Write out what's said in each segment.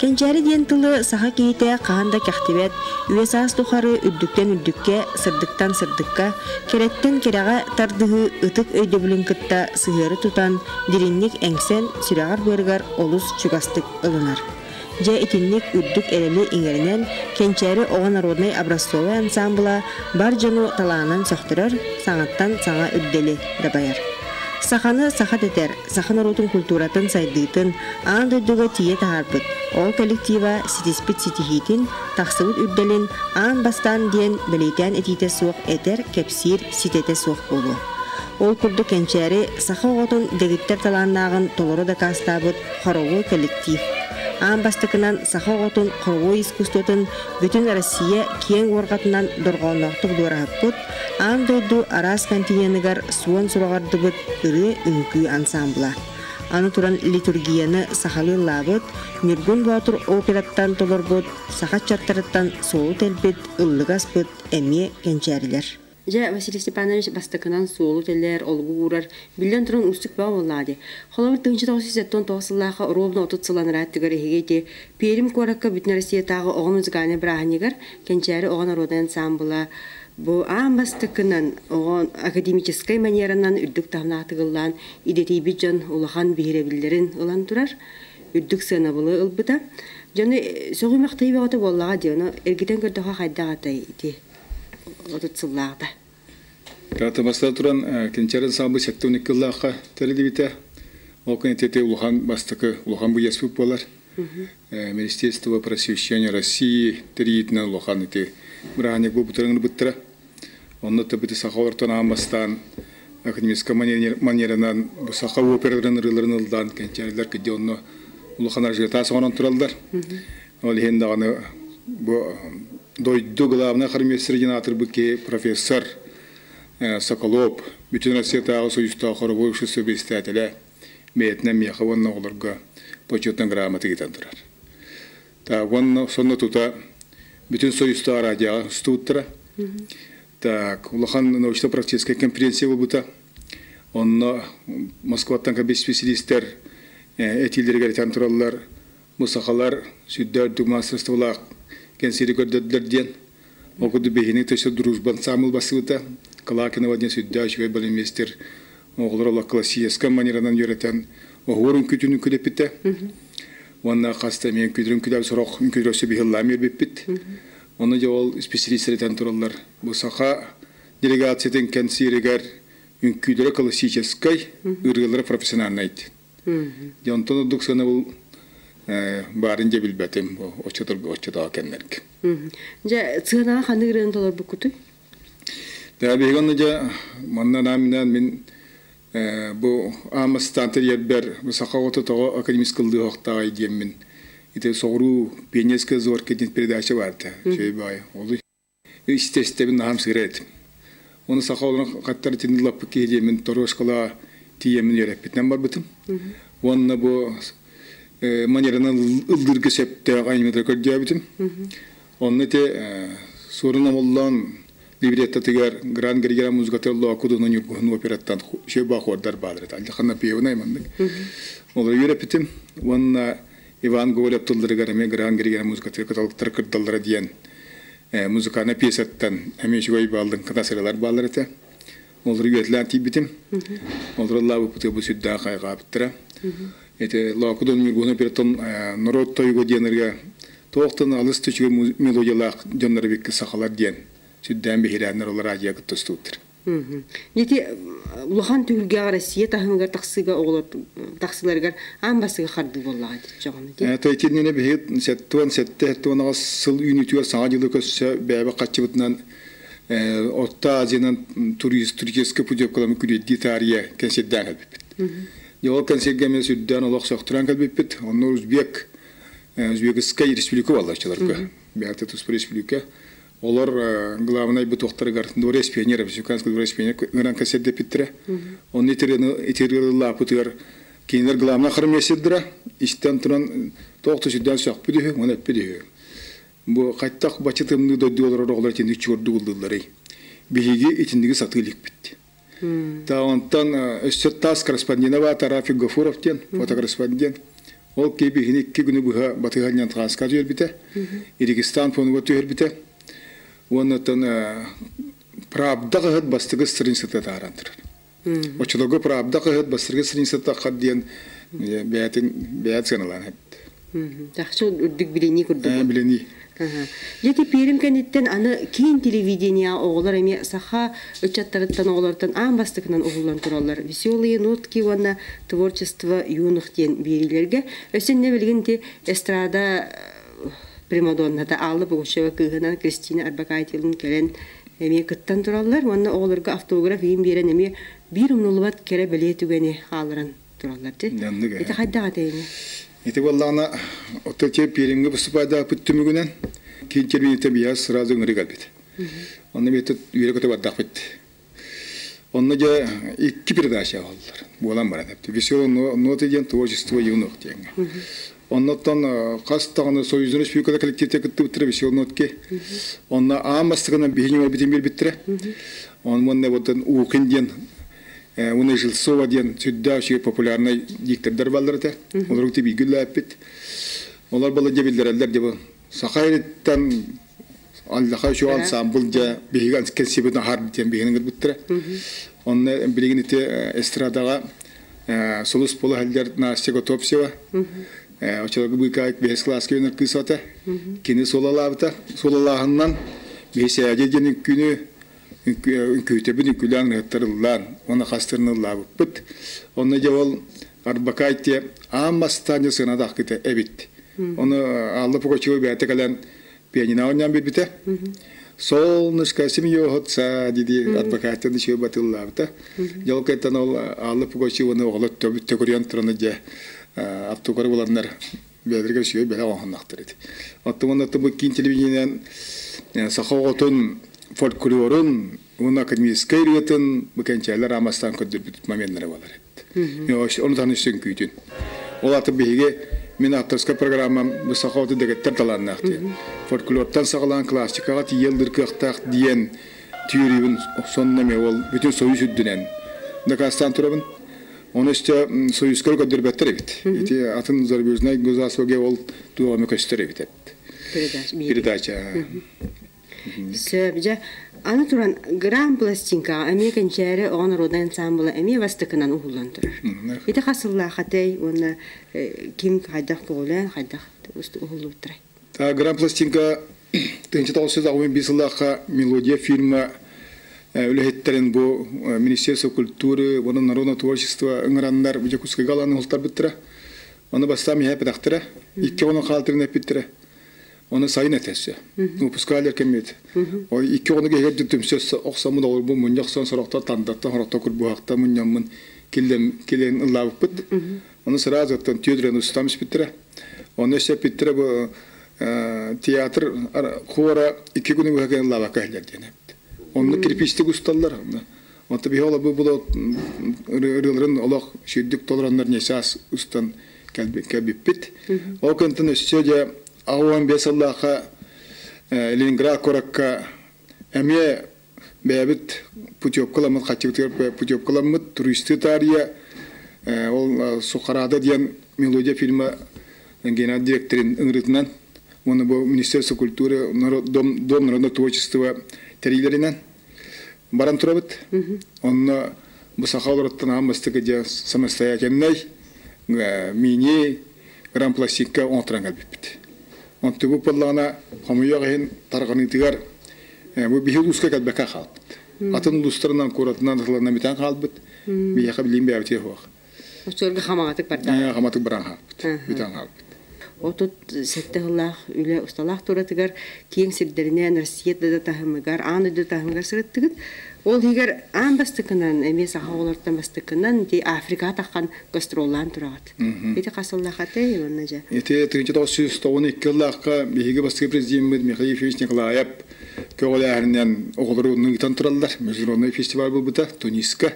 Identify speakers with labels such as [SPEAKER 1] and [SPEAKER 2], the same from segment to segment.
[SPEAKER 1] Кэнчээри диэн тылы саха киһитэ хаһан да кэхтибэт, үйэ-саас тухары үрдүктэн үрдүккэ, сырдыктан сырдыкка, кэрэттэн кэрэҕэ тардыһыы ытык өйдөбүлүн кытта сыһыары тутан, дириҥник эҥсэн, сүрэҕэр-быарыгар олус чугастык ылынар. Дьэ итинник үрдүк эрэли иҥэринэн, Кэнчээри оҕо народнай образцовай ансаамбыла бар дьону талаанынан сөхтөрөр, саҥаттан саҥа үрдэли дабайар. Саханы саха дэтэр, саха норуотун культуратын сайдыытын аан дойдуга тиийэ таһаарбыт, ол коллектива ситиспит ситиһиитин, тахсыбыт үрдэлин аан бастаан диэн бэлиэтээн этиитэ суох этэр, кэпсиир ситэтэ суох буолуо. Ол курдук Кэнчээри саха оҕотун дэгиттэр талааннааҕын толору дакаастаабыт хоровой коллектив. Аан бастакынан саха оҕотун хоровой искусствотын бүтүн Россия киэҥ уорҕатынан дорҕоонноохтук дуораһыппыт, аан дойду араас континеныгар суон сураҕырдыбыт ырыа-үҥкүү ансаамбыла. Аны туран литургияны сахалыы ыллаабыт, Ньургун Боотур операттан толорбут, саха ыччаттарыттан суолу тэлбит, ыллыгы аспыт эмиэ кэнчээрилэр.
[SPEAKER 2] Дьэ, Василий Степанович бастакынан суолу тэлэр, олугу уурар, биллэн туран уустук бөҕө буоллаҕа дии. Холобур, 1979 сыллаахха оруобуна 30 сыл анараа өттүгэр эһиги ити Пермь куоракка Бүтүн Россиятааҕы оҕо музыкальнай бырааһынньыгар Кэнчээри оҕо народнай ансаамбыла бу аан бастакынан оҕо академическай манеранан үрдүк таһымнаахтык ыллаан идэтийбит дьон улахан биһирэбиллэрин ылан турар, үрдүк сыанабылы ылбыта. Дьону сөҕүмэхтии бөҕөтө буоллаҕа дии, ону эргитэн көрдөххө хайдах атай ити 30 сыллааҕыта.
[SPEAKER 3] Тата бастатан туран Кэнчээри ансаамбыл 72 ыллаахха тэриллибитэ. Ол кэнниттэн улахан бастакы улахан быйаспыт буолар. Министерство просвещения России тэрийиитинэн улахан ити бырааһынньык буолбуттарын ылбыттара. Онно төбүтү саха олортон аан бастаан академическай манеранан бу саха операларын ырыаларын ыллаан кэнчээрилэр кидди онно улахан ажиотаж оҥорон тураллар. Ол иһин даҕаны бу дойду главный хормейстер диэн аатырбыт киһи профессор Соколов Бүтүн Россиятааҕы союзтаах хоровой общество председателэ бэйэтинэн миэхэ уонна оҕолорго почетнай грамота ыытан турар. Так, уонна сонно тута Бүтүн Союзтаах радиоҕа устубуттара. Так, улахан научно-практическай конференция буолбута. Онно Москваттан кэлбит специалистер этиилэригэр этэн тураллар. Бу сахалар сүрдээх үрдүк маастарыстыбалаах кэнсиэри көрдөрдүлэр диэн. Ол курдук биһини өссө дружба ансаамбыл бассыбыта. Калакинова диэн сүрдээх үчүгэй балетмейстер оҕолор олох классическай манеранан үөрэтэн оһуор үҥкүүтүн үҥкүүлэппитэ. Уонна хаста эмиэ үҥкүүлэрин үҥкүүлээн сорох үҥкүүлэр өссө биһиллаан биэрбиппит. Ону дьэ ол специалистэр этэн тураллар. Бу саха делегациятын кэнсиэригэр үҥкүүлэрэ классическай, ырыалара профессиональнай. Дьэ онтон ордук сыанабыл баарын дьэ билбэтим бу оччоторго оччотооҕу кэмнэргэ.
[SPEAKER 2] Дьэ сыанаҕа ханнык ырыаны толорбуккутуй?
[SPEAKER 3] Даа биһиги онно дьэ манна анаан-минээн мин бу аан бастаан тэрийэрбэр бу саха оҕото тоҕо академическай ыллыахтааҕый диэммин ити соҕуруу пионерская зорка диэн передача баар этэ үчүгэй баҕайы ол истэ-истэбин наһаа ымсыыра этим. Ону саха олорон хаттар итини ылаппыт киһи диэммин торуошкалаа тиийэммин үөрэппитинэн барбытым. Уонна бу манеранан ыллыырга сөптөөх айымньылары көрдөөбүтүм. Онно ити Суорун Омоллоон либреттотыгар Гран Григера музыкатыгар Лоокудуну Ньургуһун операттан Шеба хордар баалар этэ. Аллахана певнай маннык. Олору үөрэппитим. Уонна Иван Гоголев тылларыгар эмиэ Гран Григера музыкатыгар кыталыктар кырдаллара диэн музыкальнай пьесаттан эмиэ үчүгэй бааллын кытасыралар бааллар этэ. Олору үөтлээн тиийбитим. Олору лаабыппытыгар бу сүрдээх хайҕаабыттара. Ити Лоокудун Ньургуһун операттан Народ тойуга диэн ырыа туохтан алыс да үчүгэй мелодиялаах дьоннор эбикки сахалар диэн сүрдээн биһирээннэр олор азия кытта устубуттар.
[SPEAKER 2] Ити улахан түһүлгэҕэ Россия таһымыгар тахсыыга оҕолор тахсыыларыгар аан бастакы хардыы буоллаҕа дьоҕуну
[SPEAKER 3] дии. Итиннэ биһиги 77-78 сыл үүнүүтүгэр саҥа дьылы көрсө бэйэбит хаччыбытынан Орто Азиянан турист туристическай путевкаларын күрүөйдии таарыйа кэнсиэрдээн кэлбиппит. Дьэ ол кэнсиэргэ эмиэ сүрдээн олох сөхтөрөн кэлбиппит. Онно Узбек, Узбекскай республика буоллааччыларга. Бэйэтэ туспа республика. Олор главнай бутуохтарыгар дворец пионеров, республиканский дворец пионеров ыҥыран кэнсиэрдэппиттэрэ. Онно итирыылааппытыгар кинилэр главнай хормейстердара истэн туран туох да сүрдээн сөхпүт үһү, уонна эппит үһү. Бу хайтах бачча тымныы дойду олорор оҕолор итинник чуордук ыллыылларый? Биһиги итинниги сатыы иликпит. Та онтон өссө таас корреспондена баата Рафик Гафуров диэн фотокорреспондент. Ол киһи биһини 2 күнү быһа батыһан транска түһэрбитэ. Иригистан фонуга түһэрбитэ. Уоннаттан Правда хаһыат бастакы страницата тааран турар. Оччолорго Правда хаһыат бастакы страницата хат диэн бэйэтин бэйэт сыаналаан эбит.
[SPEAKER 2] Тахчы үрдүк билинии курдук.
[SPEAKER 3] Билинии.
[SPEAKER 2] Дьэ Пермь кэнниттэн аны киин телевидение оҕолор эмиэ саха ыччаттарыттан оҕолортон аан бастакынан уһуллан тураллар. «Веселые нотки» уонна «Творчество юных» диэн биэриилэргэ. Өссө иннэ билигин ти эстрада примадонната Алла Пугачева кыыһынан Кристина Орбакайтелын кэлэн эмиэ кыттан тураллар уонна оҕолорго автограф иин биэрэн эмиэ биир умнуллубат кэрэ бэлиэ түгэни хаалларан тураллар дии. Ити хайдах этэйини?
[SPEAKER 3] Ити буоллаҕына, ото те Пермьҥэ выступайдааппыт түмүгүнэн киин телевидениетэ биһиэхэ сразу ыҥырыы кэлбит. Онно биһиэхэ үөрэ-көтө бардахпыт. Онно дьэ икки передача аҕаллар. Буолан баран эпти. Веселые ноты диэн творчество юных диэҥҥэ. Оннуттан хас даҕаны Союзный республикада коллективте кыттыбыттара веселые нотки. Онно аан бастакынан биһи ньүмэрбитин биэрбиттэрэ. Онно оттон Укин диэн уонна Жильцова диэн сүрдээх үчүгэй популярнай диктордар баллар этэ. Олору тибиги үллээппит. Олор балла дьэ биллэрэллэр дьэ Саха ириттэн Аллаха үчүгэй ансамбл дьэ биһиги кэлсибит аһар диэн биһигини кырбыттара. Онно билигин ити эстрадаҕа Сулус буола сылдьар Настя Готовцева очолорго быыкаайык бэһис кылааска үөрэнэр кыыс ата. Кини суолалаабыта. Суолалааһынынан биһи диэн үҥкүүнү үҥкүүтэбин үҥкүүлээн ыһыттарыллаан уонна хастырын ыллаабыппыт. Онно дьэ ол Арбакайте аан бастаан дьэ сыанадахкыта эбит. Оны Алла Пугачева бэйэтэ кэлэн пианино оонньоон биэрбитэ. Солнышко смеется диди адвокаттан еще батыллаабыта. Дьол кэттэн ол Алла Пугачеваны оҕолор төбүт төкүрүйэн тураны дьэ автокары буланнар бэйэлэригэр үчүгэй бэлэх оҥоһуннахтар ити. Оттон онно бу киин телевидениенэн саха оҕотун фольклорун уонна академическай ырыатын бу кэнчээлэр аамастаан көрдөрбүт моменнара буолар эбит. Ону таһынан үссүн күүтүн. Ол аты биһиги мин авторскай программам бу саха оҕото дэгеттер талааннаах диэн. Фольклортан саҕалаан классикаҕа тиийэл кыахтаах диэн түүрүүбүн сонно эмиэ ол бүтүн союз үрдүнэн дакаастаан турабын. Оны өстө союзка көрдөрбөттөр эбит. Ити атын зарубежнай государствоге ол туоҕа көстөр эбит. Передача.
[SPEAKER 2] Сөп, дьэ, аны туран грамм пластинкаҕа эмиэ Кэнчээри оҕо народнай ансамбла эмиэ бастакынан уһуллан турар. Ити хас сыллаахатай уонна ким хайдах көҕүлээн хайдах уһуллубуттарай?
[SPEAKER 3] Грамм пластинка 1985 сыллаахха «Мелодия» фирма үлэһиттерин бу Министерство культуры уонна народного творчества ыҥыраннар бу Дьокуускайга ылан уһултарбыттара. Ону бастаан миэхэ эппэтэхтэрэ. 2 оҕону хаалтырын эппиттэрэ. Оны сайын этессе. Выпускалер кеммит. Ой 2 оҕону киһигэр түмсөс охсоммун оҕолорбун мунньа охсон сорохтор тандаттан хорохтор курбуһахта мунньаммын киллем килен ыллаабыппыт. Оны сразу оттон түөдүрэн устам испиттэрэ. Оны өссө эппиттэрэ бу театр хора 2 күнү быһа кэлэн ыллаабакка иһиллэр диэн эбит. Онно кирпичтик усталлар. Онто биһи ол бу ырыаларын олох сүрдүк толороннор несаас устан кэлбиппит. Ол кэнтэн өссө дьэ 15 сыллаахха Ленинград куоракка эмиэ бэйэбит путевкаламмыт хаччыбытыгар путевкаламмыт туристы таарыйа ол Сухарада диэн мелодия фильма генеральный директорын ыҥырыытынан уонна бу Министерство культуры Дом народного творчества тэрилэринэн баран турабыт. Онно бу саха олороттон аан бастакы дьэ самостоятельнай мини гран пластинка оҥотторон кэлбиппит. Онту бу буоллаҕына хомуйуох иһин тарҕаныытыгар бу биһи улууска кэлбэккэ хаалбыт. Атын улуустарынан куоратынан тылынан бүтэн хаалбыт. Биһиэхэ билиим бэйэбитигэр суох.
[SPEAKER 2] Оччолорго хамаҕатык барда.
[SPEAKER 3] Хаматык баран хаалбыт. Бүтэн хаалбыт.
[SPEAKER 2] 37 сыллаах үлэ усталаах туратыгар киэҥ сирдэринэн Россия да таһымыгар, аан дойду таһымыгар сырыттыгыт. Ол иһигэр аан бастакынан, эмиэ саха оҕолоруттан бастакынан ити Африкаҕа таххан гастроллаан тураҕыт. Ити хас сыллаахатай уонна дьэ?
[SPEAKER 3] Ити 1992 сыллаахха биһиги бастакы президеммит Михаил Ефимович Николаев көҕүлээһининэн оҕолору ыытан тураллар. Международный фестиваль буолбута Туниска.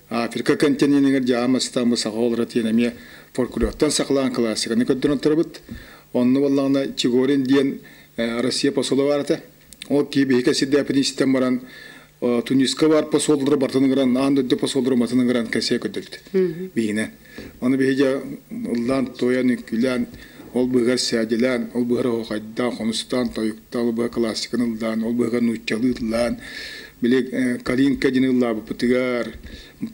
[SPEAKER 3] Африка континенигэр дьаамастаан бу саха оҕолоро тиэн эмиэ фольклортан саҕалаан классиканы көрдөрөн турабыт. Онно буоллаҕына Чигорин диэн Россия посола баар этэ. Ол киһи биһиги сирдээппитин истэн баран Туниска бар посолдары бартын ыҥыран, аан дойду посолдары матын ыҥыран кэсиэ көрдөрбүт. Биһине. Оны биһиги ыллаан, тоян, үҥкүүлээн, ол быһыгар сээдьилээн, ол быһыгар оһуохайдаан, хомустаан, тойуктаан, ол быһыгар классиканы ыллаан, ол быһыгар нууччалыы ыллаан, били Калинка диэн ыллаабыппытыгар,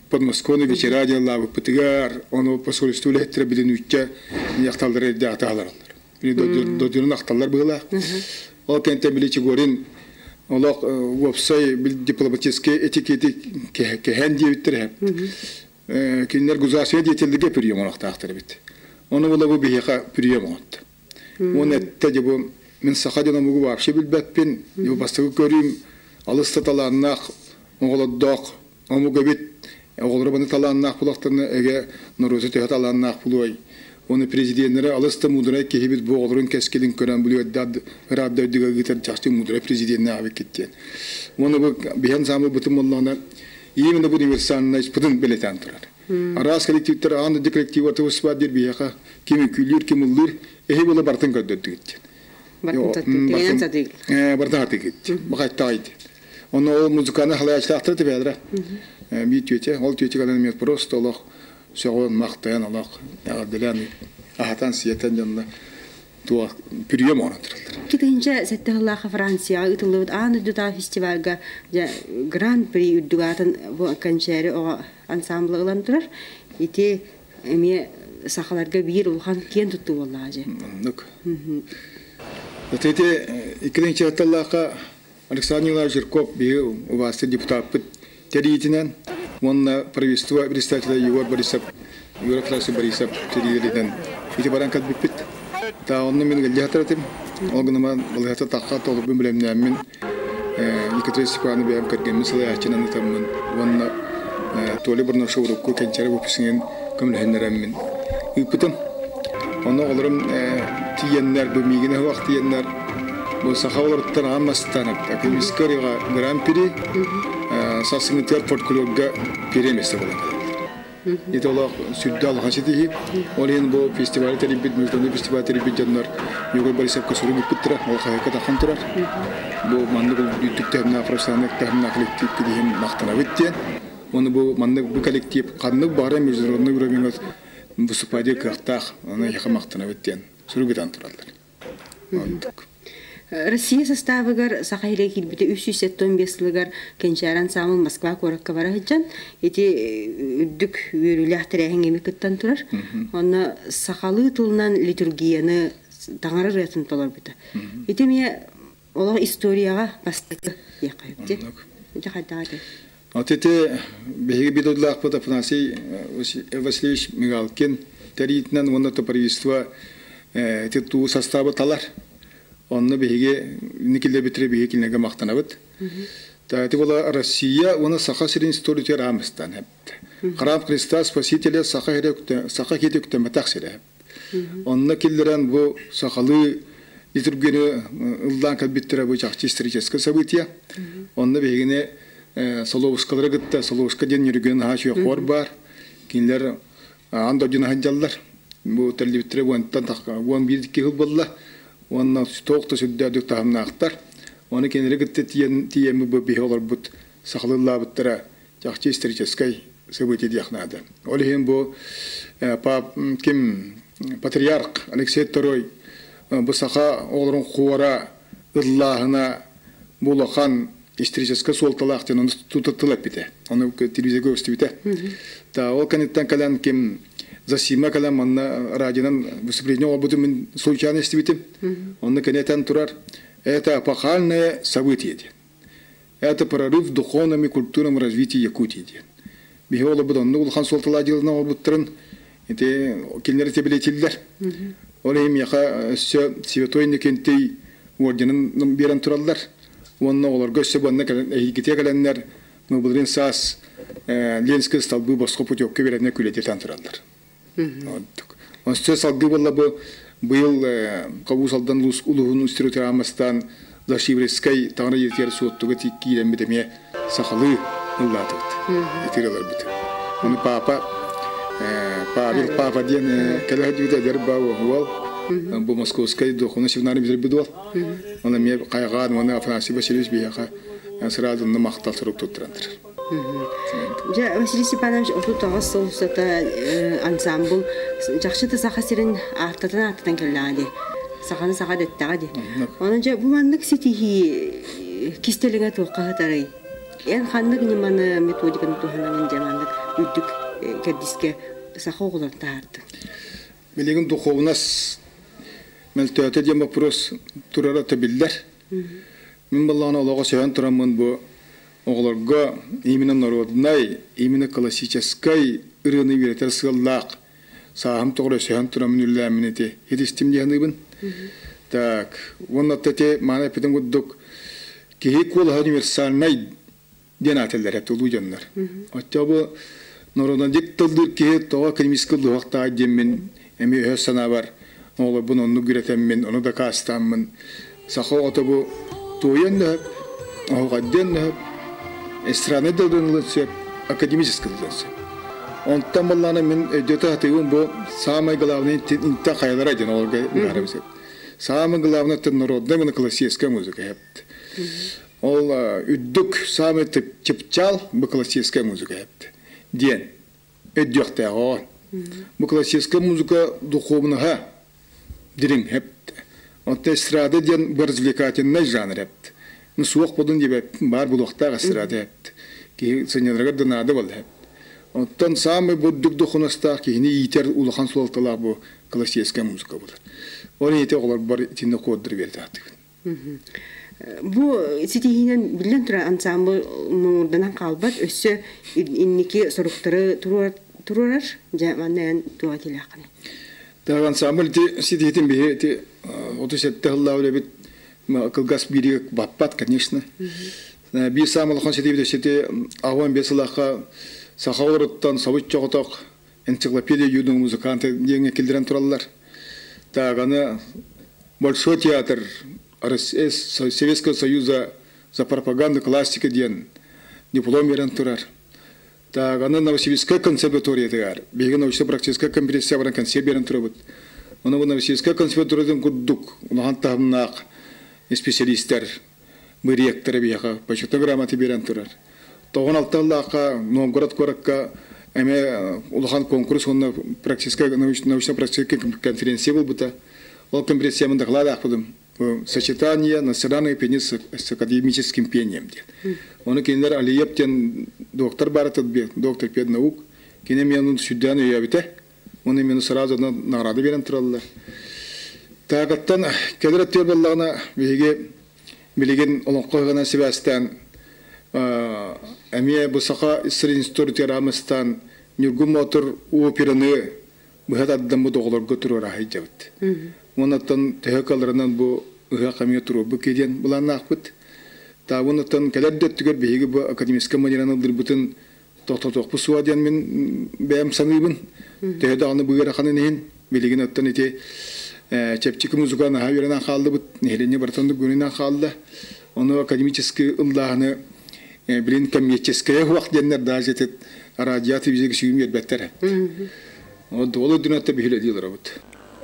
[SPEAKER 3] Подмосковный вечера диэн ыллаабыппытыгар, ону посольство үлэһиттэрэ били нуучча дьахталлары эрдэ атаалараллар. Били дойдунун ахталлар быһыылаах. Ол кэнтэн били Чигорин олох уопсай дипломатическай этикети кэһэн диэбиттэр кинилэр государственный деятельлиге прием оҥоруохтаахтар эбит. Ону була бу биһиэхэ прием оҥотто. Уон этте дьэ бу мин саха дьон омугу вообще билбэппин. Бу бастакы көрүүм алыс да талааннаах оҕолордоох омук эбит. Оҕолоро баны талааннаах булахтарына эгэ норуоту төһө талааннаах булуой. Оны президеннere алыс да мудрай киһибит бу оҕолорун кэскилин көрөн булуордаат ыраат дойдуга ыытар чахчы мудрай президеннээх эбиккит диэн. Уонна бу биһэн саамы бытым боллоҕуна именно бу универсальнай бытын бэлэтээн турар. Араас коллективтер аан дойду коллектива тыбыспаат диир биһиэхэ ким үкүүлүүр, ким ыллыыр, эһи була бартын көрдөрдүгүт диэн. Бартын хатыгыт. Бахайттаҕай диэн. Онно ол музыканы халаячтаахтара тибээлэрэ. Биир түөтэ, ол түөтэ кэлэн эмиэ просто олох сөҕөн, махтайан олох эҕэрдэлээн аһатан сиэтэн дьонно туох прием оҥорон тураллар.
[SPEAKER 2] 2007 сыллаахха Францияҕа ыытыллыбыт аан дойдутааҕы фестивальга дьэ Гран-при үрдүк аатын бу Кэнчээри оҕо ансамбла ылан турар. Ити эмиэ сахаларга биир улахан киэн туттуу буоллаҕа дьэ.
[SPEAKER 3] Оннук. Ити иккилинчи сыллаахха Александр Николаевич Жирков биһи убаастыыр депутаппыт тэрийиитинэн уонна правительство председателя Егор Борисов, Егор Афанасьевич Борисов тэрийиилэринэн ити баран кэлбиппит. Та онно мин ылдьа этим. Ол гынан балыһата тахха толорбун билэмнээммин Екатерина Степановна бэйэм кэргэммин салайааччынан ытаммын уонна Толя Бурнашов урукку Кэнчээри выпускнигын көмөлөһүннэрэммин ыыппытым. Онно оҕолорум тиийэннэр, бу миигин ыһыах тиийэннэр, бу саха олоруттан аан бастаан академическай ырыаҕа гран-при, сарсыҥҥытыгар фольклорга первое место буолан кэлэллэр. Ити олох сүрдээх улахан ситиһии. Ол иһин бу фестивали тэрийбит, международный фестиваль тэрийбит дьоннор Егор Борисовка сурук ыыппыттара, ол хаһыакка таххан турар. Бу маннык үрдүк таһымнаах профессиональнай таһымнаах коллектив иһин махтанабыт диэн. Уонна бу маннык бу коллектив ханнык баҕарар международный уровеҥҥа выступать кыахтаах, онон эһиэхэ махтанабыт диэн сурук ытан тураллар. Онтук.
[SPEAKER 2] Россия составыгар Саха сирэ киирбитэ 375 сылыгар Кэнчээри ансаамбыл Москва куоракка бара сылдьан ити үрдүк үөрүүлээх тэрээһиҥҥэ эмиэ кыттан турар. Онно сахалыы тылынан литургияны таҥара ырыатын толорбута. Ити эмиэ олох историяҕа бастакы диэххэ сөп. Ити хайдах этэй?
[SPEAKER 3] Вот ити биһиги биир дойдулаахпыт Афанасий Васильевич Мигалкин тэриитинэн уонна топоривство ити туу састаабы талар. Онно биһиги никиллэбитире биһиги кинилэргэ махтанабыт. Ити була Россия уонна Саха сирин историятыгар аамыстан эпт. Храм Христа Спасителя Саха Саха киһи үктэммэтэх сирэ. Онно киллэрэн бу сахалыы литургияны ыллаан кэлбиттэрэ бу чахчы историческое событие. Онно биһигини Соловушкалары кытта Соловушка диэн Ньүргүн наһаа үчүгэй баар. Кинилэр аан дойдуну сылдьаллар. Бу тэриллибиттэрэ уонтан 11 киһи буолла. Уонна туох да сүрдээдик таһымнаахтар. Оны кинилэри кытта тиийэн бу биһи олорбут сахалыыллаабыттара чахчы историческай событие диэх наада. Ол иһин бу пап ким патриарх Алексей II бу саха оҕолорун хуора ыллааһына бу улахан историческай суолталаах диэн ону тыл эппитэ. Ону телевизорга көстүбүтэ. Та ол кэнниттэн кэлэн ким Засима кэлэн манна радионан выступление оҥорбутун мин случайно истибитим. Онно кини этэн турар это эпохальное событие диэн. Это прорыв в духовном и культурном развитии Якутии диэн. Биһи олорбут оннук улахан суолталаах дьылынан оҥорбуттарын ити кинилэр ити Ол иһин миэхэ өссө Святой Никентий орденын биэрэн тураллар. Уонна оҕолорго өссө буонна эһигитиэ кэлэннэр былырыын саас Ленскэй столбы босхо путевка биэрэннэр күлэтитэн тураллар. Өссө салгыы буолла бу быйыл Кабус Алдан улуһун устирутирамастан Зашиврескай таҥара дьиэтигэр суоттуга киирэммит эмиэ сахалыы ыллаатыбыт. Итир ыларбыт. Ону папа Павел Папа диэн кэлэ сылдьыбыта эдэр ба уол бу Московскай духовный семинарий бүтэрбит уол. Оны эмиэ хайҕаан уонна Афанасий Васильевич биһиэхэ Сразу онно махтал сурук туттаран турар.
[SPEAKER 2] Дьэ, Василий Степанович 39 сыл устата ансамбл чахчы да Саха сирин ааттатан-ааттатан кэллэҕэ дии. Саханы саха дэттэҕэ дии. Онон дьэ бу маннык ситиһии кистэлэҥэ туохха сытарый? Эн ханнык ньыманы, методиканы туһанаҥын дьэ маннык үрдүк кэрдиискэ саха оҕолорун таһаардыҥ?
[SPEAKER 3] Билигин духуобунас мөлтөөтө диэн боппуруос турара биллэр. Мин баллаҕына олоҕо сөһөн тураммын бу оҕолорго именно народнай, именно классическай ырыаны үөрэтэр сыаллаах сааһым тоҕо сөһөн тураммын үллээммин ити хитистим диэханыыбын. Так, уонна ити маана эппитим курдук киһи куолаһа универсальнай диэн аатыллар тулуу дьоннор. Оччо бу народнай тыллыыр киһи тоҕо академическай луһахтаах диэммин эми өһө санаабар оҕолорбун оннук үөрэтэммин, ону дакаастааммын саха оҕото бу туойан да оһоҕойдуон да эстраднай да ылыан сөп, академическай ылыан сөп. Онтон баллаана мин өйдөтө сатыыбын бу самый главный инта хайалара диэн оҕолорго быһаарабын сөп. Самый главный это народная уонна классическая музыка эпт. Ол үрдүк самый чыпчаал бу классическая музыка эпт. Диэн өйдүөхтээҕэ. Бу классическая музыка духовнаһа дириҥ эпт. Онто эстрада диэн бу развлекательный жанр эпт. Ну суох болун диэбэппин, баар булуохтаах эстрада эпт. Киһи сынньанарыгар да наада буолла эпт. Оттон самый бурдук духовностаах киһини иитэр улахан суолталаах бу классическая музыка буолар. Ол иһити оҕолорбор итиннэ куордур биэрдэхтигин.
[SPEAKER 2] Бу ситиһиинэн биллэн турар ансамбль муҥурданан хаалбат, өссө инники соруктары туруорар. Дьэ, манна эн туох этиилээххиний?
[SPEAKER 3] Так, ансамбль ити ситиһитин биһи ити 37 сыллаах үлэбит кылгас бииригэ баппат, конечно. Биир саамай улахан ситиһиибит өссө 85 сыллаахха саха олоруттан собут чоҕотох энциклопедия юного музыканта диэҥҥэ киллэрэн тураллар. Так, аны Большой театр Советского Союза за пропаганду классики диэн диплом берэн турар. Так, аны Новосибирскай консерваториятыгар биһиги научно-практическай конференция баран концерт берэн турабыт. Оны бу Новосибирскай консерваториятын курдук улахан таһымнаах специалисттер бырыяктара биһиэхэ почетный грамота берэн турар. Тоҕон алталлаахха Новгород куоракка эме улахан конкурс уонна практическая научно-практическая конференция буолбута. Ол конференциямын доклад аахпытым. Сочетание национального пения с академическим пением диэн. Оны кинилэр Алиев диэн доктор баар этэ, доктор педнаук. Кини мен сүрдээн өйөөбүтэ. Оны мен сразу награда берэн тураллар. Таагаттан кэлэр өттүгэр буоллаҕына биһиги билигин олоҥхо сибээстээн эмиэ бу Саха институт рамыстан Ньургун Боотур операны быһа тардан бу оҕолорго туруора сылдьабыт. Оннуттан төһө кыалларынан бу ыһыах эмиэ туруорбут диэн былааннаахпыт. Таабынаттан кэлэр да өттүгэр биһиги бу академическай манераны ылдырбытын тохтотуохпут суоҕа диэн мин бэйэм саныыбын. Төһө даҕаны бу ыараханын иһин билигин оттон ити чэпчэки музыка наһаа үөрэнэн хааллыбыт, нэһилиэнньэ барытын гүнүнэн хаалла. Ону академический ыллааһыны билин коммерческая хуах диэннэр даже этот радио телевизия сүүм бербеттер. Ол өдүнөттө биһиле диилер бут.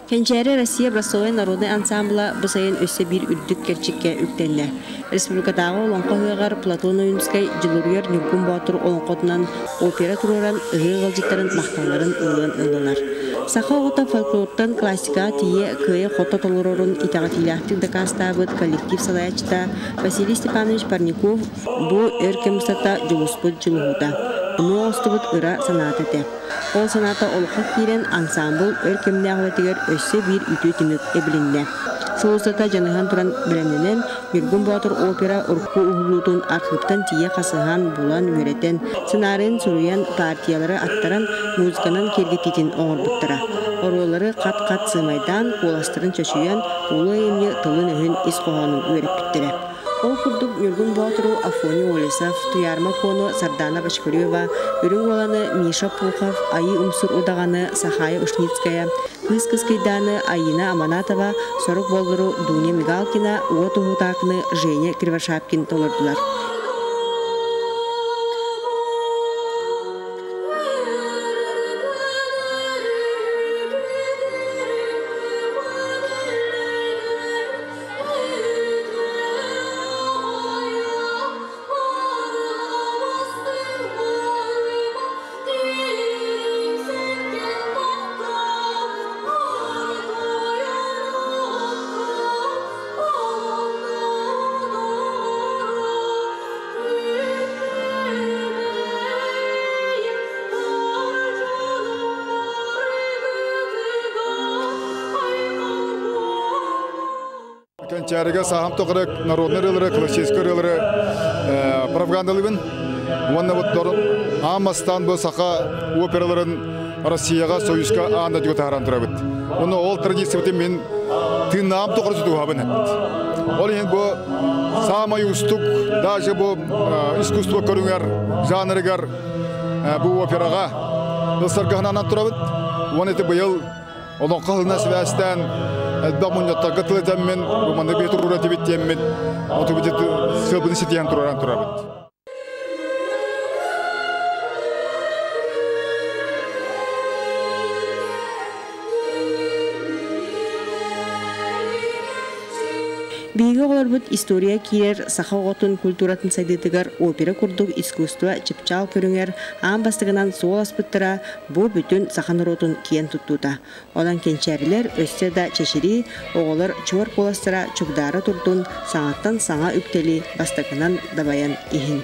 [SPEAKER 1] Кэнчээри Россия образцовай народнай ансамбла бу сайын өссө биир үрдүк кэрчиккэ үктэннэ. Республикатааҕы олоҥхо ыһыаҕар Платон Ойуунускай Дьулуруйар Ньургун Боотур олоҥхотунан опера туруоран ыһыах ыалдьыттарын махталларын ылыан ыллылар. Саха оҕото фольклортан классикаҕа тиийэ кыайа-хото толорорун итэҕэтиилээхтик дакаастаабыт коллектив салайааччыта Василий Степанович Парников бу өр кэм устата дьулуспут дьулуһуута, онуо оҥостубут ыра санаата этэ. Ол санаата олоххо киирэн, ансаамбыл өр кэмнээх үлэтигэр өссө биир үтүө түмүк эбилиннэ. Сыл устата дьаныһан туран бэлэмнэнэн, Ньургун Боотур опера урукку уһуллуутун архыыптан тиийэ хасыһан, булан, үөрэтэн, сценарийын суруйан, партиялары аттаран, музыканан киэргэтиитин оҥорбуттара. Оруоллары хат-хат сыымайдаан, куоластарын чочуйан, улуу айымньы тылын-өһүн ис хоһоонун үөрэппиттэрэ. Ол курдук Ньургун Боотуру Афоня Олесов, Туйаарма Куону Сардаана Бочкарева, Үрүҥ Уоланы Миша Пухов, Айыы Умсур Удаҕаны Сахая Ушницкая, Кыыс Кыскыйдааны Айыына Аманатова, Сорук Боллуру Дуня Мигалкина, Уот Уһутаакыны Женя Кривошапкин толордулар.
[SPEAKER 3] Кэнчээригэ саһам тоҕыры народный ырыалары, классическай ырыалары пропагандалыыбын. Уонна вот аан бастаан бу саха операларын Россияҕа, Союзка аан дойдуга таһааран турабыт. Уонна ол традициябытын мин тыыннаам тухары тутуһабын эппит. Ол иһин бу саамай уустук, даже бу искусство көрүҥэр, жанрыгар бу операҕа ылсаргаһынан турабыт. Уонна ити быйыл олоҥхо сылынан сибээстээн элбэх мунньахтарга тыл этэммин, бу маннык биһи туруора этибит диэммин, отубут сыалбытын ситиһэн тураран турабыт.
[SPEAKER 1] Биһиги оҕолорбут история киирэр саха оҕотун культуратын сайдыытыгар опера курдук искусство чыпчаал көрүҥэр аан бастакынан суол аспыттара бу бүтүн саха норуотун киэн туттуута. Онон кэнчээрилэр өссө да чэчирии, оҕолор чуор куоластара чугдаара турдун, саҥаттан саҥа үктэли бастакынан дабайан иһин.